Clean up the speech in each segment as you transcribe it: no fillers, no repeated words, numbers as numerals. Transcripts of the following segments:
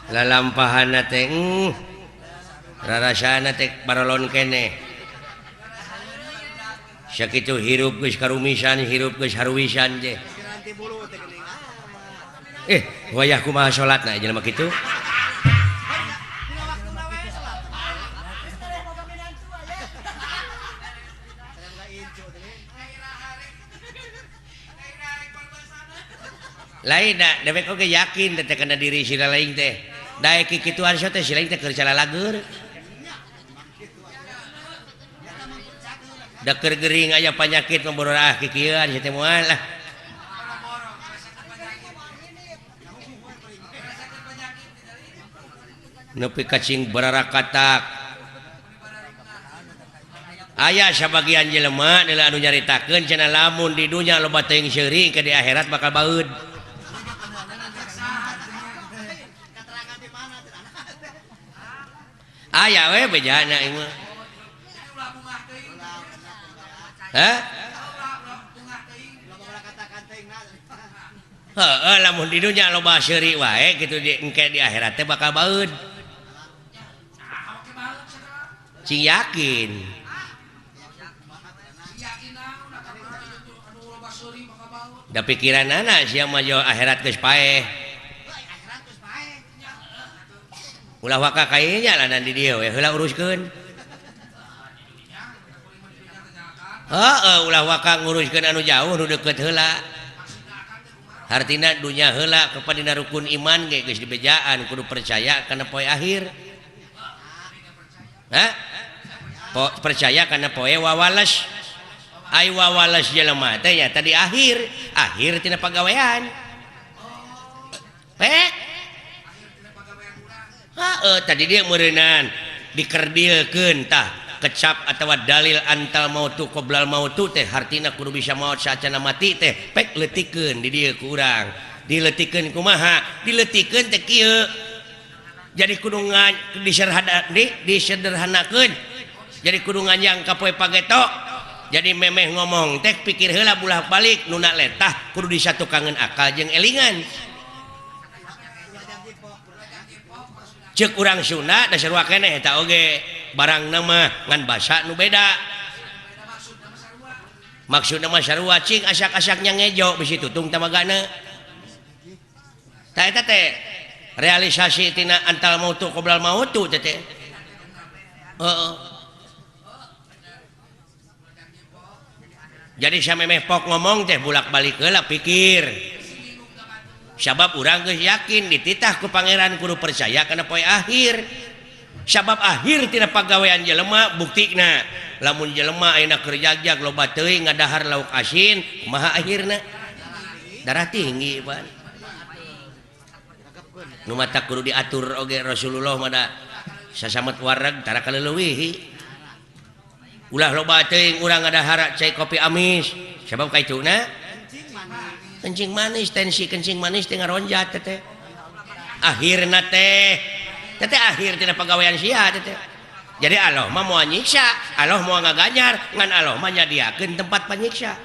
Lalampahana teh rarasana teh barolon keneh. Sakitu hirup geus karumisan, hirup geus haruwisan teh. Wayah kumaha salatna jelema kitu? Lain da dewek oge yakin teh kana diri sira lain teh. Daek kikituan sia teh si lain teh keur calalager. Da keur gering aya panyakit mah ah kikieuan sia teh moal lah. Nepi kacing bararakatak. Aya sabagian jelema deuleu anu nyaritakeun cenah lamun di dunya loba teuing seuri ke di akhirat bakal baeud. Aya we bejana ieu mah. Hah? Heeh, lamun di dunya loba seuri wae kitu di engke di akhirat teh bakal baeud. Cing yakin. Da pikiranana sia mah jo akhirat geus paeh. Ulah waka kayanya lah di dieu we heula uruskeun. Heeh, ulah waka nguruskeun anu jauh nu deukeut heula. Hartina dunya heula kepada dina rukun iman ge geus dibejaan kudu percaya kana poe akhir. Hah? Percaya kana poe wawales. Ai wawales jelema teh nya tadi akhir, akhir tina pagawean. Pek. Heeh, tadi dia meureunan dikerdilkeun tah kecap atawa dalil antal mautu qoblal mautu teh hartina kudu bisa maot saacana mati teh pek leutikeun di dieu ku urang. Dileutikeun kumaha? Dileutikeun teh kieu. Jadi kudu disederhanakeun. Jadi kudu nganjang ka poe pageto. Jadi memeh ngomong teh pikir heula bulah balik nu na letah kudu disatukangeun akal jeung elingan. Cek urang Sunda dasar wakeneh eta oge barang nama ngan basa nu beda. Maksudna mah sarua cing asak-asaknya ngejo bisi tutung tamagana. Tah eta teh realisasi tina antal mautu qoblal mautu teh teh. Heeh. Jadi samemeh pok ngomong teh bulak-balik heula pikir. Sabab urang geus yakin dititah ku pangeran kudu percaya kana poe akhir. Sabab akhir tina pagawean jelema buktina lamun jelema ayeuna keur jagjag loba teuing ngadahar lauk asin kumaha akhirna? Darah tinggi pan. Nu mata kudu diatur oge Rasulullah mah da sasamet wareg tara kaleuwihi. Ulah loba teuing urang ngadahar cai kopi amis sabab kaituna kencing manis, tensi kencing manis teh ngaronjat teh. Akhirna teh teh akhir tina pagawean sia teh. Jadi Allah mah moal nyiksa, Allah moal ngaganjar, ngan Allah mah nyadiakeun tempat panyiksa.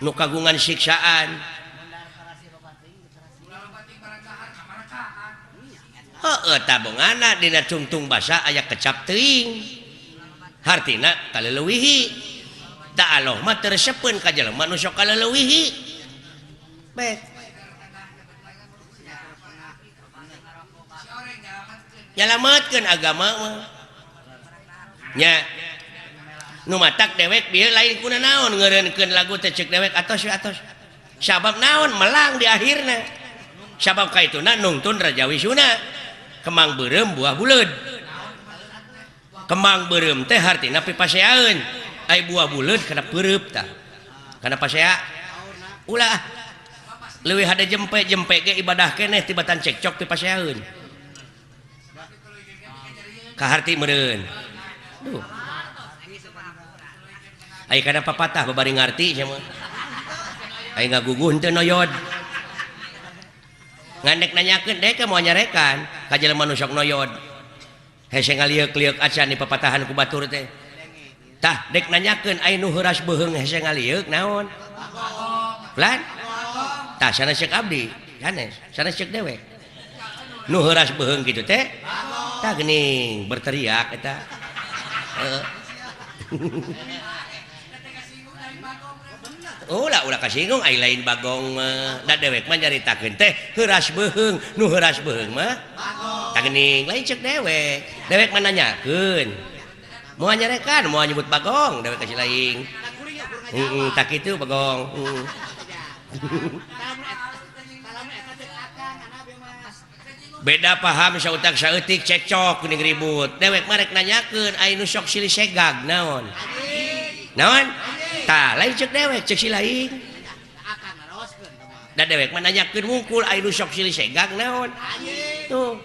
Nu kagungan siksaan. Heeh, tabongana dina cungtung basa aya kecap teuing. Hartina kaleuwihi. Ta Allah mah teu resepeun ka jelema nu sok kaleuwihi. Baik. Nyalametkeun agama mah. Nya nu matak dewek bieu lain kuna naon ngeureunkeun lagu teh ceuk dewek atos we atos. Sabab naon melang di akhirna. Sabab kaituna nungtun Raja Wisuna. Kemang beureum buah buleud. Kemang beureum teh hartina pipaseaeun. Ai buah buleud kana peureub tah. Kana pasea ulah leuwih hade jempe-jempe ge ibadah keneh tibatan cekcok pipaseaeun. Kaharti meureun. Duh. Ai kana papatah babari ngarti sia mah. Ai ngaguguh henteu noyod. Ngandek nanyakeun dek moal nyarekan ka jelema nu sok noyod. Hese ngalieuk-lieuk acan di papatahan ku batur teh. Tah dek nanyakeun ai nu heuras beuheung hese ngalieuk naon? Pelan? Tah sanes ceuk abdi, sanes, sanes ceuk dewek. Nu heuras beuheung kitu teh tah geuning berteriak eta. Heeh. Ulah ulah kasinggung ai lain bagong mah. Da dewek mah nyaritakeun teh heuras beuheung, nu heuras beuheung mah tah geuning lain ceuk dewek. Dewek mah nanyakeun. Moal nyarekan, moal nyebut bagong, dewek kasih lain. Heeh, tah kitu bagong. Heeh. Beda paham sautak saeutik cekcok geuning ribut. Dewek mah rek nanyakeun ai nu sok silih segag naon. Naon? Tah lain ceuk dewek, ceuk si lain. Da dewek mah nanyakeun wungkul ai nu sok silih segag naon. Tuh.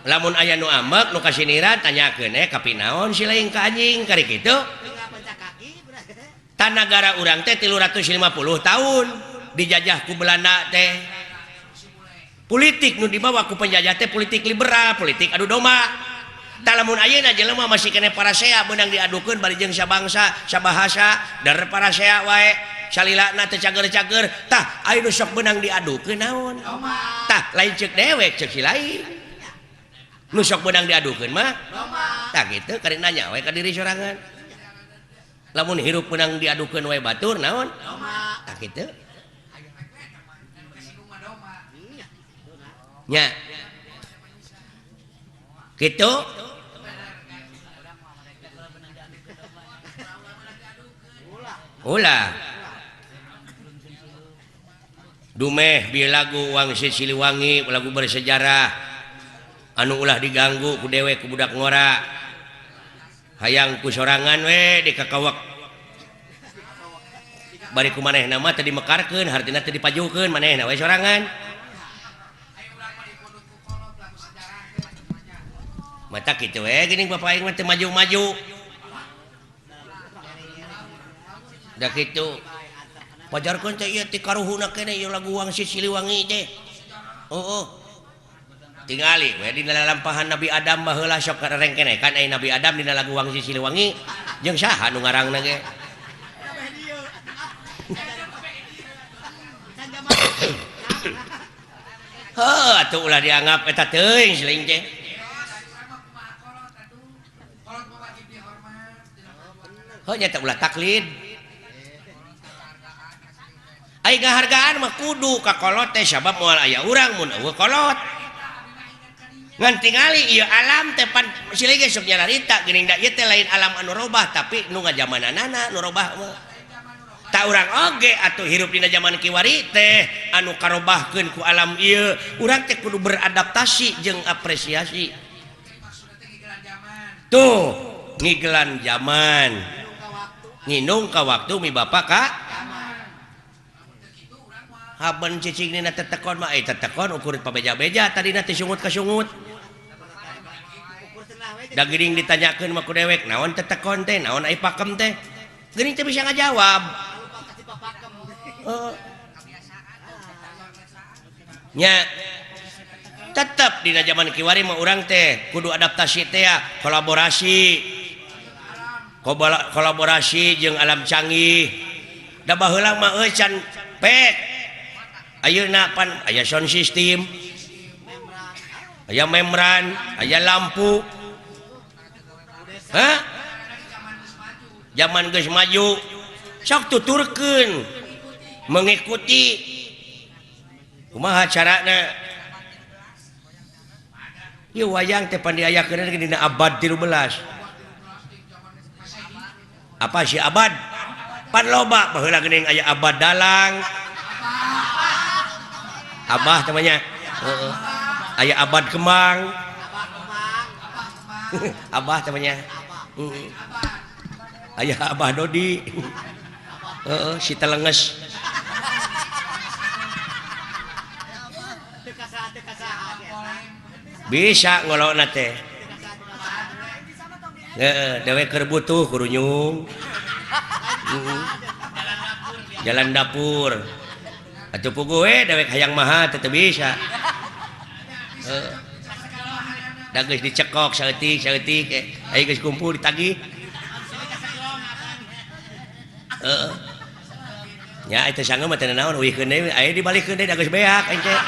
Lamun aya nu ambek nu kasiniran tanyakeun kapinaon si lain ka anjing kari kitu. Tanagara urang teh 350 tahun dijajah ku Belanda teh. Politik nu dibawa ku penjajah teh politik liberal, politik adu domba. Tah lamun ayeuna jelema masih keneh parasea beunang diadukeun bari jeung sabangsa, sabahasa, dar parasea wae. Salilana teh cager-cager, tah aya nu sok beunang diadukeun naon? Tah lain ceuk dewek, ceuk si lain. Nu sok beunang diadukeun mah tah kitu kari nanya we ka diri sorangan. Lamun hirup beunang diadukeun wae batur naon? Tah kitu. Nya. Kitu. Ulah. Dumeh bieu lagu Wangsit Siliwangi, lagu bersejarah. Anu ulah diganggu ku dewek ku budak ngora. Hayang ku sorangan we dikakawak. Bari ku manehna mah teu dimekarkeun, hartina teu dipajukeun manehna we sorangan. Mata kitu we geuning bapak aing mah teu maju-maju. Da kitu. Pajarkeun teh ieu ti karuhuna keneh ieu lagu Wangsit Siliwangi teh. Heueuh. Tingali we dina lalampahan Nabi Adam baheula sok rengkenekan ai Nabi Adam dina lagu Wangsit Siliwangi jeung saha nu ngarangna ge. Heuh atuh ulah dianggap eta teuing siling teh. Heuh nya teh ulah taklid. Ai ngahargaan mah kudu ka kolot teh sabab moal aya urang mun eueuh kolot. Ngan tingali ieu alam teh pan silih ge sok nyararita geuning da ieu teh lain alam anu robah tapi nu ngajamananana nu robah mah. Ta urang oge atuh hirup dina jaman kiwari teh anu karobahkeun ku alam ieu, urang teh kudu beradaptasi jeung apresiasi. Tuh, ngigelan jaman. Nginung ka waktu mi bapa ka haben cicing dina tetekon mah tetekon ukur pabeja-beja tadina teh sungut ka sungut. Da geuning ditanyakeun mah ku dewek naon tetekon teh naon ai pakem teh. Geuning teh bisa ngajawab. Heeh. Nya tetep dina jaman kiwari mah urang teh kudu adaptasi teh ya, kolaborasi. Kolaborasi jeung alam canggih. Da baheula mah euy can pek. Ayeuna pan aya sound system, aya membran, aya lampu. Hah? Zaman geus maju, sok tuturkeun mengikuti kumaha carana. Ieu wayang teh pan diayakeun dina abad 13. Apa si abad? Pan loba baheula geuning aya abad dalang. Abah namanya. Heeh. Aya abad kemang. Abah namanya. Heeh. Aya Abah Dodi. Heeh, si telenges. Bisa ngolokna teh. Heeh, dewek keur butuh kurunyung. Jalan dapur. Atuh puguh we dewek hayang maha teu bisa. Heeh. Da geus dicekok saeutik saeutik aya geus kumpul ditagih. Heeh. Nya eta sange mah teu naon uihkeun deui aya dibalikeun deui da geus beak aing teh.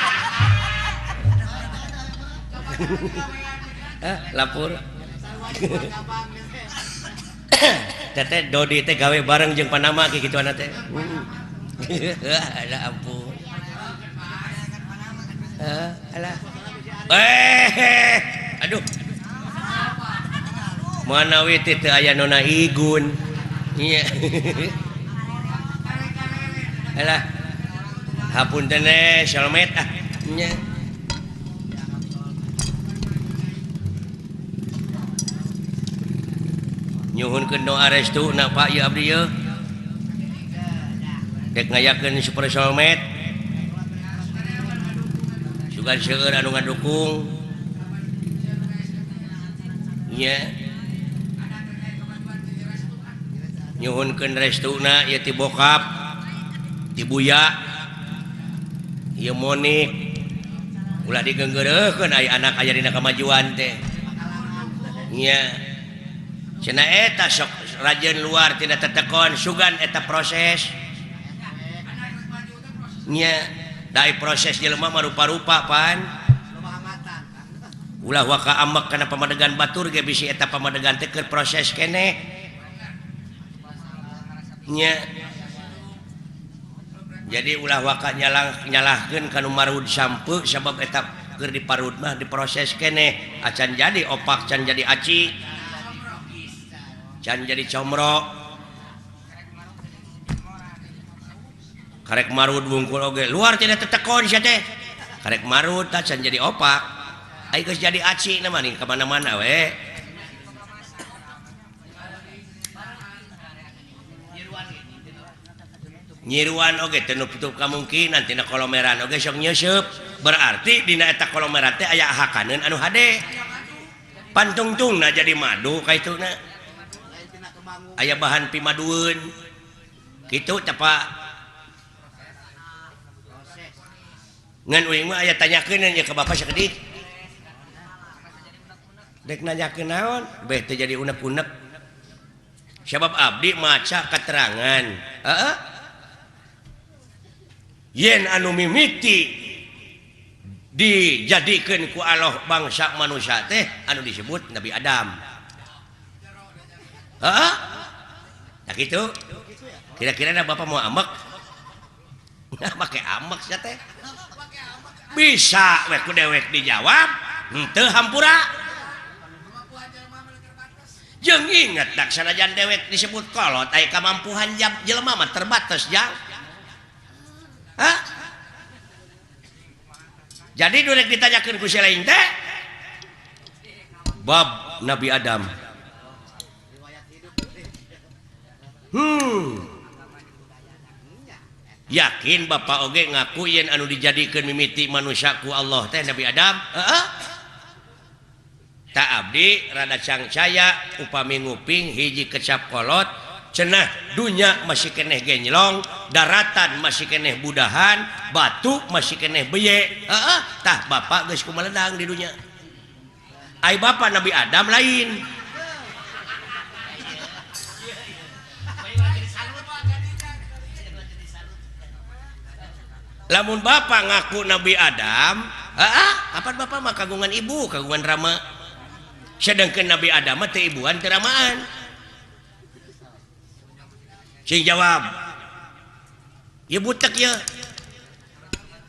Hah, lapor. Teteh Dodi teh gawe bareng jeung Panama kitu kituana teh. Alah ampun. Alah. Aduh. Manawi teh teu aya nona igun. Iya. Alah. Hapunten solmet ah. Nya. Nyuhunkeun doa restu na Pak ieu abdi ieu. Dek ngayakeun super solmet. Sugan seueur anu ngadukung. Nya. Nyuhunkeun restuna ieu ti bokap, ti buya. Ieu Monik. Ulah digeunggeureuhkeun aya anak aya dina kamajuan teh. Nya. Cenah eta sok rajin luar tidak tetekon sugan eta proses. Nya, dai proses jelema mah rupa-rupa pan. Ulah waka amek kana pamadegan batur ge bisi eta pamadegan teh keur proses keneh. Nya. Jadi ulah waka nyalahkeun kanu marud sampeu sabab eta keur diparud mah diproses keneh acan jadi opak can jadi aci. Can jadi comro. Karek marud wungkul oge luar tidak tetekon sia teh. Karek marud tah can jadi opak. Ai geus jadi aci na mah ka mana-mana we. Nyiruan oge teu nutup kamungkinan tina kolomeran oge sok nyeuseub. Berarti dina eta kolomeran teh aya hakaneun anu hade. Pantungtungna jadi madu kaituna. Aya bahan pimadueun. Kitu teh Pak. Ngan uing mah aya tanyakeun nya ka bapak sakedik. Dek nanyakeun naon? Beh teu jadi unek-unek. Sabab abdi maca keterangan. Heeh. Yen anu mimiti dijadikeun ku Allah bangsa manusia teh anu disebut Nabi Adam. Heeh. Nah gitu. Kira-kira na bapak mau amek? Nah, make amek sia teh. Bisa we ku dewek dijawab, henteu hampura. Jeung inget dak sanajan dewek disebut kolot aya kamampuhan jelema mah terbatas jang. Hah? Jadi durek ditanyakeun ku si lain teh bab Nabi Adam. Yakin bapak oge ngaku yen anu dijadikeun mimiti manusia ku Allah teh Nabi Adam? Heeh. Tak abdi rada cangcaya upami nguping hiji kecap kolot cenah dunya masih keneh genjlong, daratan masih keneh budahan, batu masih keneh beye. Heeh, tah bapak geus kumaledang di dunya. Ai bapak Nabi Adam lain. Lamun bapak ngaku Nabi Adam, heeh, kapan bapak mah kagungan ibu, kagungan rama. Sedangkan Nabi Adam mah teu ibuan teu ramaan. Sing jawab. Ieu butek ieu.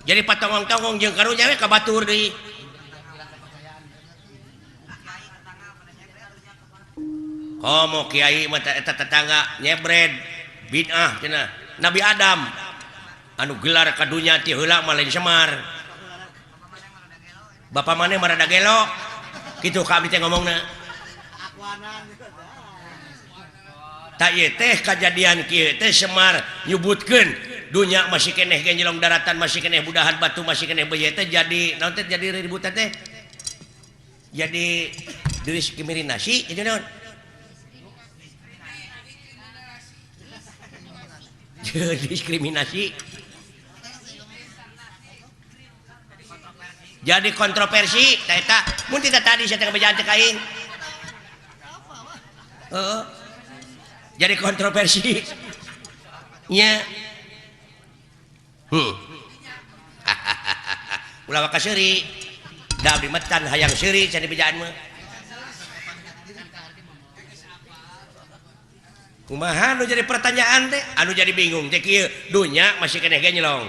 Jadi patongong-tongong jeung karunya we ka batur deui. Komo kiai mah eta tetangga nyebred bid'ah cenah. Nabi Adam anu gelar ka dunya ti heula mah lain Semar. Bapak maneh mah rada gelo. Kitu ka abdi teh ngomongna. Tak ieu teh kajadian kieu teh Semar nyebutkeun dunya masih keneh genjelong daratan masih keneh budahan batu masih keneh beuye teh jadi naon teh jadi ributan teh. Jadi diskriminasi jadi naon? Diskriminasi. Jadi kontroversi tah eta mun tidak tadi saya teh bejaan teh ka aing. Heeh. Jadi kontroversi. Nya. Ulah waka seuri. Da abdi mah can hayang seuri can dibejaan mah. Kumaha nu jadi pertanyaan teh? Anu jadi bingung teh kieu, dunya masih keneh genyelong.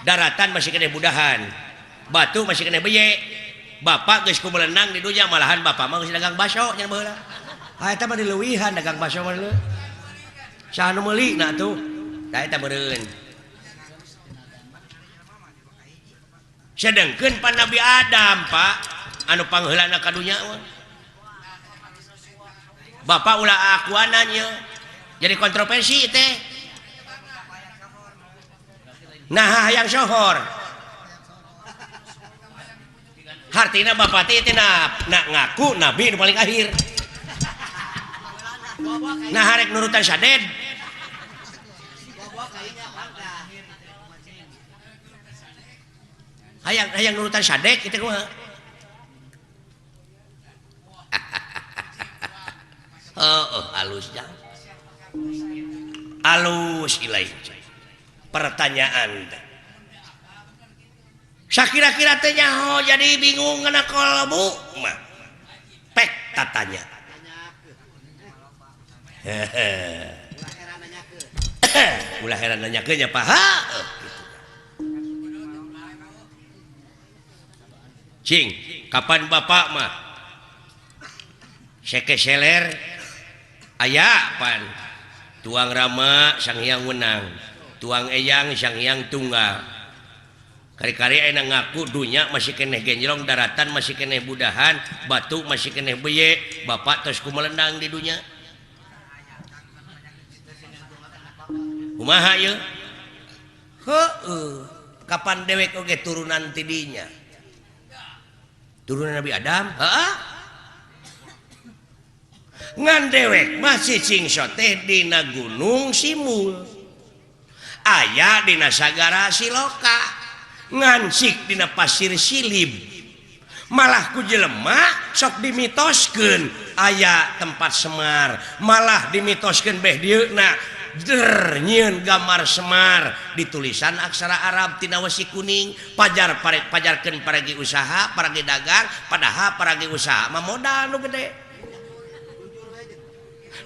Daratan masih keneh budahan. Batu masih keneh beye. Bapak geus kumelenang di dunya malahan bapak mah geus dagang baso nya baheula. Ha eta mah dileuwihan dagang baso mah leuh. Saha nu meuli na atuh? Da eta meureun. Sedengkeun pan Nabi Adam, Pak, anu pangheulana ka dunya mah. Bapak ulah akuanan ieu. Jadi kontroversi teh. Nah hayang sohor. Hartina bapak teh teh na ngaku nabi nu paling akhir. Nah harek nurutan saded. Hayang hayang nurutan sadek kitu kumaha? Oh, halus jang. Alus ilai. Pertanyaan teh. Sakira-kira teh nyaho jadi bingung ngana kolbu mah. Pek tatanya. Ulah heran nanyakeun nya Pak. Cing, kapan bapak mah? Seke seler aya pan. Tuang Rama Sang Hyang Wenang, tuang Eyang Sang Hyang Tunggal. Kari-kari enak ngaku dunya masih keneh genjrong, daratan masih keneh budahan, batu masih keneh beye, bapak terus kumelendang di dunya. Kumaha ieu? Heueuh, kapan dewek oge turunan ti dinya? Turunan Nabi Adam? Heeh. Ngan dewek masih cingso teh dina Gunung Simul. Aya dina Sagara Siloka. Ngansik dina pasir silib. Malah ku jelema sok dimitoskeun aya tempat Semar, malah dimitoskeun beh dieuna der nyieun gambar Semar ditulisan aksara Arab tina wesi kuning, pajar pajarkeun paragi usaha, paragi dagang, padahal paragi usaha mah modal nu gede.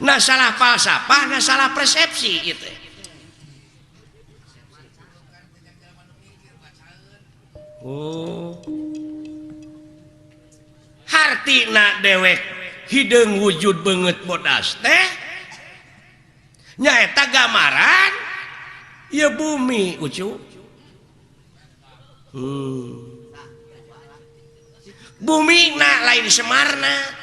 Nah salah falsafah, nah salah persepsi gitu. Oh. Hartina dewek hideung wujud beungeut bodas teh nyaeta gambaran ieu bumi ucu. Bumi na lain Semarna.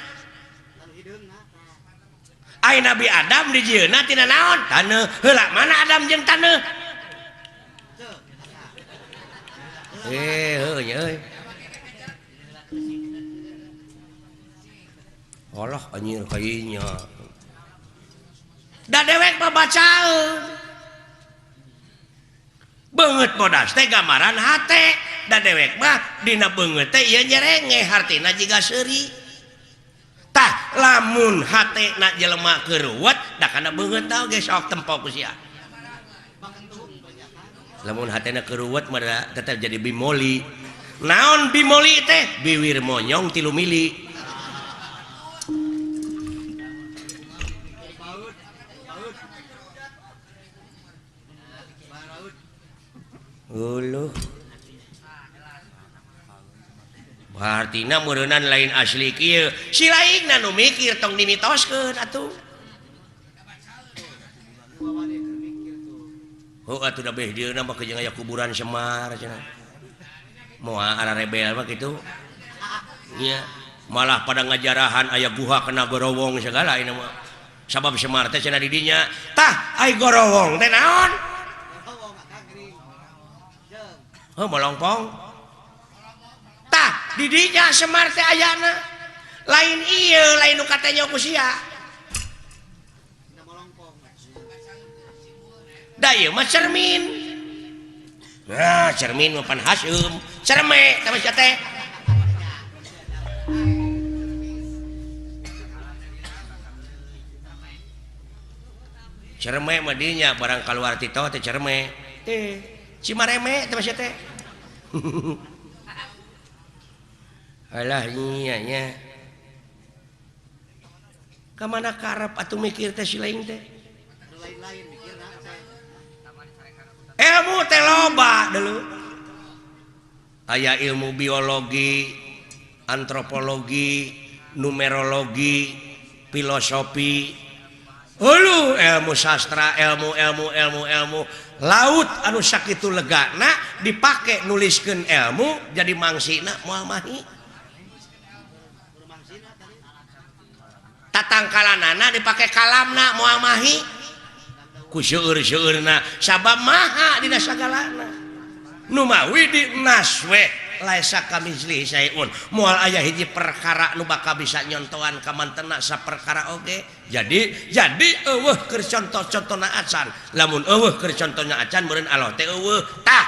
Ai Nabi Adam dijieunna tina naon? Taneuh. Heula mana Adam jeung taneuh? Heuh nya euy. Allah anjir kayanya. Da dewek mah bacaeun. Beungeut bodas teh gambaran hate. Da dewek mah dina beungeut teh ieu nyerengeh hartina jiga seuri. Tah lamun hate na jelema keruwet da kana beungeut tah oge sok tempo ku sia. Lamun hatena keruwet mah tetep jadi bimoli. Naon bimoli teh? Biwir monyong 3 mili. Uluh. Hartina meureunan lain asli kieu. Si lainna nu mikir tong dimitoskeun atuh. Heuh atuh da beh dieuna mah jeung aya kuburan Semar cenah. Moal ara rebel mah kitu. Nya, malah pada ngajarahan aya guha kena gorowong segala ieu mah. Sabab Semar teh cenah di dinya. Tah ai gorowong teh naon? Heuh molongpong. Tah di dinya Semar teh ayana. Lain ieu lain nu katanya ku sia. Da ieu mah cermin. Nah, cermin mah pan haseum. Cerme tah mah sia teh. Cereme mah dinya barang kaluar ti teh cereme. Teh Cimareme teh masih teh. Alah nya nya. Ka mana karep atuh mikir teh si lain teh? Lain-lain mikirna teh. Ilmu teh loba deuleu. Aya ilmu biologi, antropologi, numerologi, filosofi, hulu ilmu sastra, ilmu ilmu ilmu ilmu laut anu sakitu legana dipake nuliskeun ilmu jadi mangsina moal mahi. Tatangkalanana dipake kalamna moal mahi. Ku seueur-seueurna sabab maha dina sagalana. Nu mawi di nas we laisa kamitslihi syai'un. Moal aya hiji perkara nu bakal bisa nyontoan ka mantena saperkara oge. Jadi eueuh keur contoh-contona acan. Lamun eueuh keur contohna acan meureun Allah teh eueuh. Tah.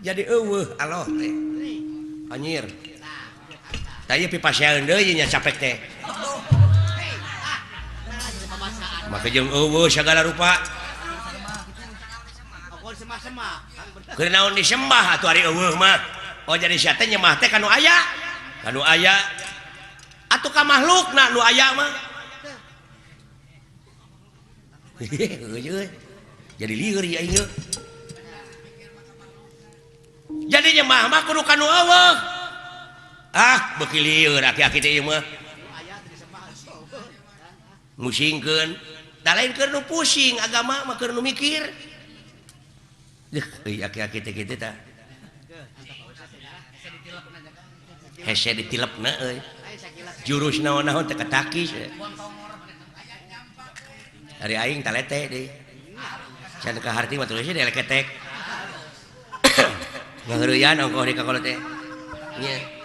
Jadi eueuh Allah teh. Anjir. Tah ieu pipasean deui nya capek teh. Maka jeung eueuh sagala rupa. Keur naon disembah atuh ari eueuh mah. Oh jadi sia teh nyembah teh ka nu aya. Ka nu aya. Atuh ka makhlukna nu aya mah. Jadi lieur ieu aing. Jadi nyembah mah kudu ka nu eueuh. Ah, beuki lieur aki-aki teh ieu mah. Musingkeun. Da lain keur nu pusing agama mah keur nu mikir. Deuh, euy aki-aki teh kitu tah. Hese ditilepna euy. Jurus naon-naon teh katakis. Ari aing talete deui. Can ka harti mah tulisna dileketek. Ngaheureuyan ongkoh di kakolot teh. Nya.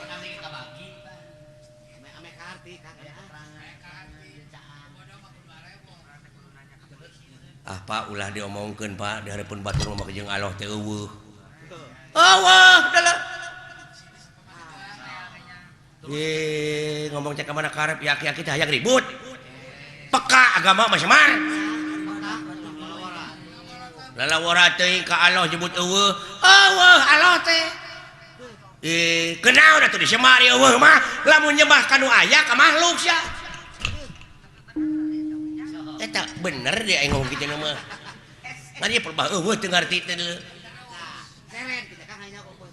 Ah Pak ulah diomongkeun Pak di hareupeun batur mah jeung Allah teh eueuh. Eueuh dalah. Ye ngomong teh ka mana karep ya aki-aki teh hayang ribut. Peka agama mah semar. Lalawara teuing ka Allah nyebut eueuh. Eueuh Allah teh. Eh kunaon atuh disemar eueuh mah lamun nyembah ka nu aya ka makhluk sia. Eta bener dia aing ngomong kitu mah. Ngan ieu perbah eueuh teu ngarti teh deuleu.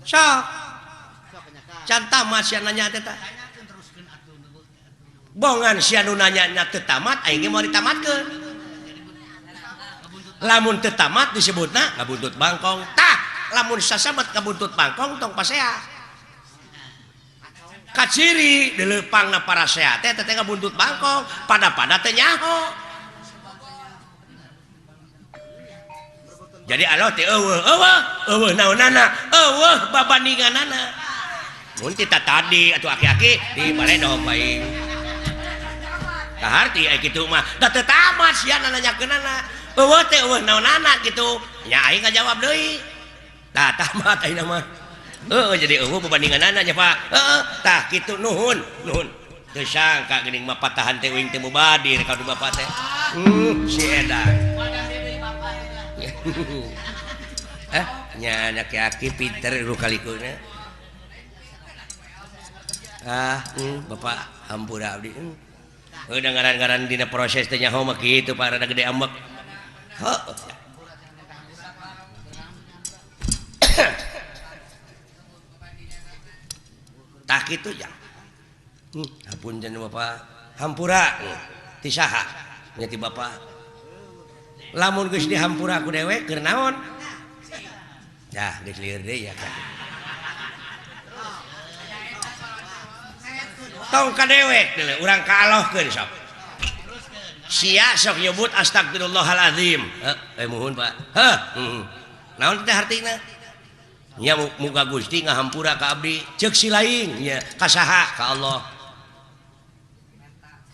Sok. Can tamat sia nanya teh tah. Bongan sia nu nanya nya teu tamat aing ge moal ditamatkeun. Lamun teu tamat disebutna ngabuntut bangkong. Tah, lamun sasamet ngabuntut bangkong tong pasea. Kaciri dileupangna parasea teh teh ngabuntut bangkong, pada-pada teh nyaho. Jadi Allah teh eueuh eueuh eueuh naonana eueuh babandinganana. Mun ti tadi atuh aki-aki di baledog bae. Kaharti aya kitu mah da teu tamat sia nanyakeunana. Eueuh teh eueuh naonana kitu. Nya aing ngajawab deui. Tah tamat ayeuna mah. Heueuh jadi eueuh babandinganana nya Pak. Heueuh tah kitu nuhun nuhun. Teu sangka geuning mah patahan teh uing teh mubadir ka bapak teh. Si edan. Nya aki-aki pinter ru kalikuna. Ah, bapak hampura abdi. Udah ngaran-ngaran dina proses teh nyaho mah kitu Pak rada gede ambek. Heuh. Tah kitu ya. Hapunten bapak. Hampura ti saha? Nya ti bapak. Lamun geus dihampura ku dewek keur naon? Dah geus lieur deui ya kan. Tong ka dewek deuleu urang ka Allahkeun sok. Sia sok nyebut astagfirullahalazim. Heuh, muhun Pak. Heuh, Naon teh hartina? Nya muga Gusti ngahampura ka abdi. Ceuk si lain nya ka saha? Ka Allah.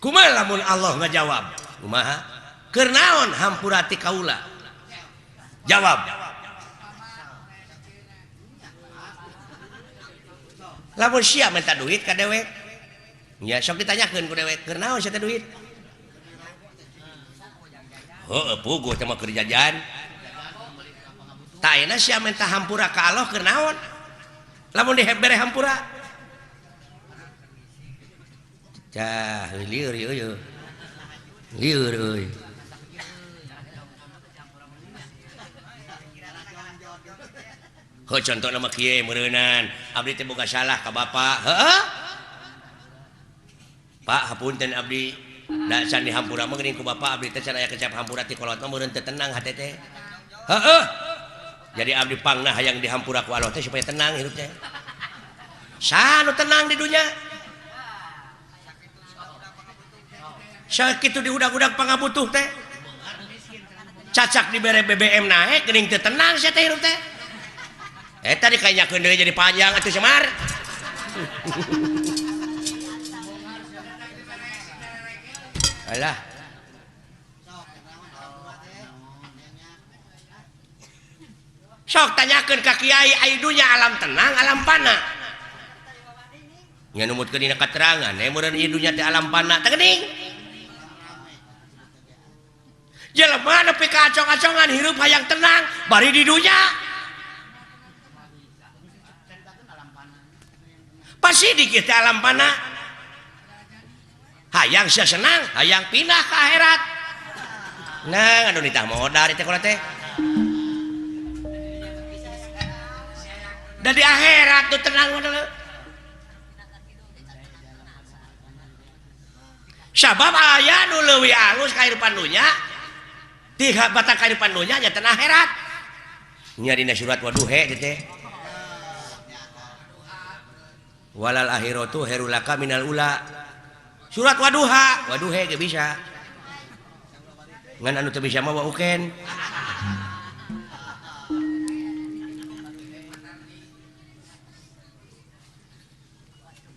Kumaha lamun Allah ngajawab? Kumaha? Keur naon hampura ti kaula? Jawab. Lamun sia minta duit ka dewek. Nya sok ditanyakeun ku dewek, keur naon sia teh duit? Heueuh puguh teh mah keur jajan. Tah ayeuna sia menta hampura ka Allah keur naon? Lamun dibere hampura. Cah lieur ieu. Lieur euy. Heuh contohna mah kieu meureunan, abdi teh boga salah ka bapa. Heueuh. Pak hapunten abdi da can dihampura mah geuning ku bapa abdi teh can aya kecap hampura ti kolot mah meureun teu tenang hate teh. Heueuh. Jadi abdi pangna hayang dihampura ku Allah teh supaya tenang hirup teh. Saha nu tenang di dunya? Sakitu diudag-udag pangabutuh teh. Cacak dibere BBM naek geuning teu tenang sia teh hirup teh. Eta dikanyakeun deui jadi panjang atuh Semar. Alah. Sok tanyakeun ka kiai ai dunya alam tenang alam pana. Nya numutkeun dina katerangan meureun ieu dunya teh alam pana teh geuning. Jelema nepi ka acong-acongan hirup hayang tenang bari di dunya. Pasti dikit alam pana. Hayang sia senang, hayang pindah ke akhirat. Nah, anu nitah modar teh kula teh. Da di akhirat tuh tenang modal. Sabab aya nu leuwih alus kahirupan dunya, ti batang kahirupan dunya nya tenang akhirat. Nya dina surat Waduhe teh. Walal akhiratu khairul laka minal ula. Surat Waduha, Waduhe ge bisa. Ngan anu teu bisa mah wa uken.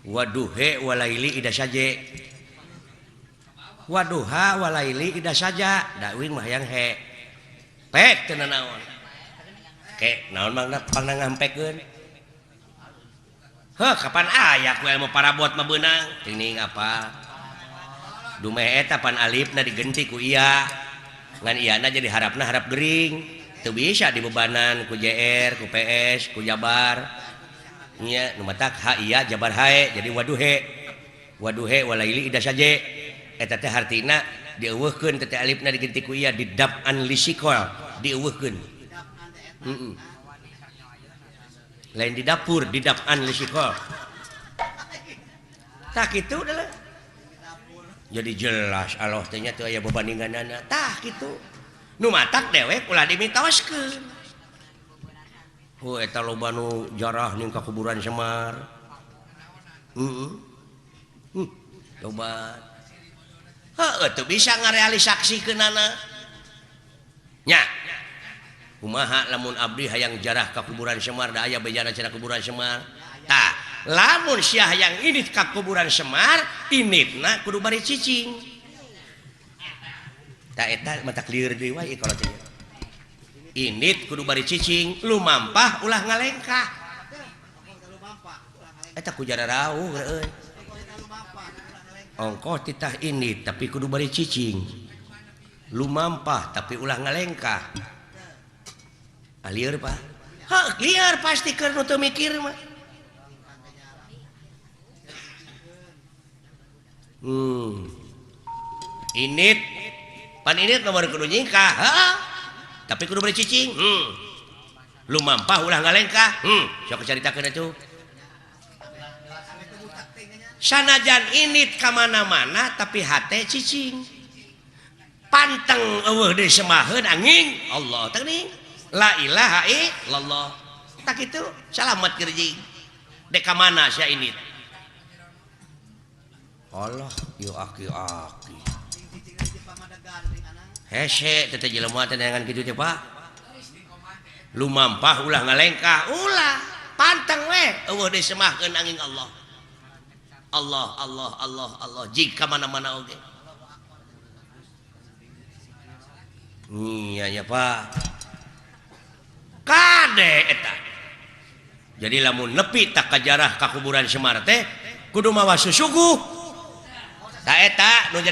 Waduhe walaili ida saje. Waduha walaili ida saja, da uing mah hayang he. Pek teu nanaon. Ke naon mangna pangna ngampekeun. Heh, kapan aya ku ilmu parabot mah beunang? Tining apa? Dumeh eta pan alifna digenti ku iya. Ngan iyana jadi harapna harap gering. Teu bisa dibebanan ku JR, ku PS, ku Jabar. Nya nu matak ha iya Jabar hae jadi waduhe. Waduhe walaili ida saje. Eta teh hartina dieuweuhkeun teh alifna digenti ku iya didap'an lisikol, dieuweuhkeun. Heeh. Lain di dapur, di dap'an lisikol. Tak itu adalah. Jadi jelas Allah teh nya teu aya bebandinganana. Tah kitu. Nu matak dewek ulah dimitoskeun. Oh eta loba nu jarah ning ka kuburan Semar. Heeh. Loba. Heueuh teu bisa ngarealisaksikeunana. Nya. Kumaha lamun abdi hayang jarah ka kuburan Semar da aya bejana cenah kuburan Semar. Tah, lamun sia hayang indit ka kuburan Semar, inditna kudu bari cicing. Tah eta mah tak lieur deui wae kalau teh. Indit kudu bari cicing, lumampah ulah ngalengkah. Eta ku jara rauh euy. Ongkoh titah indit tapi kudu bari cicing. Lumampah tapi ulah ngalengkah. Lieur Pak. Heuh, lieur pasti keur nu teu mikir mah. Init pan init nomor kudu nyingkah, heeh. Tapi kudu bari cicing. Lumampah ulah ngalengkah. Sok caritakeun atuh. Sanajan init ka mana-mana tapi hate cicing. Panteng eueuh deui semaheun angin Allah teh geuning. La ilaha illallah. Tak itu salamet kerjing. Dek ka mana sia ini? Allah, yo aki-aki. Hese teh jelema teh neangan kitu teh Pak. Lumampah ulah ngalengkah, ulah panteng we eueuh disemahkeun angin Allah. Allah Allah Allah Allah jika mana-mana oge. Iya ya Pak. Kade eta. Jadi lamun nepi tak kajarah ka kuburan Semar teh kudu mawa susuguh. Ta eta nu jadi